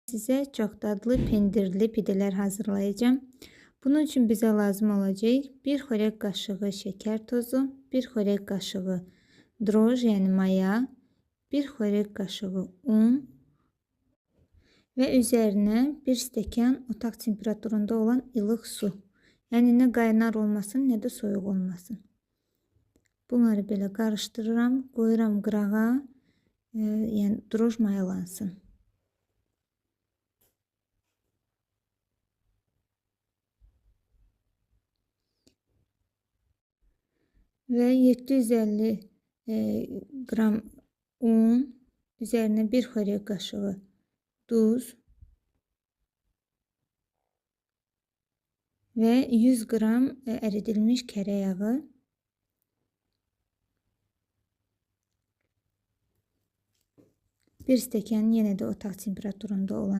Sizə çox dadlı pendirli pidələr hazırlayacağım. Bunun üçün bizə lazım olacaq 1 xörək qaşığı şəkər tozu, 1 xörək qaşığı droj, yəni maya, 1 xörək qaşığı un və üzərinə 1 stəkan otaq temperaturunda olan ilıq su. Yəni nə qaynar olmasın, nə də soyuq olmasın. Bunları belə qarışdırıram, qoyuram qırağa, yəni droj mayalansın. Və 750 qram un, üzərinə 1 xörək qaşığı duz və 100 qram əridilmiş kərə yağı. Bir stəkan yenə də otaq temperaturunda olan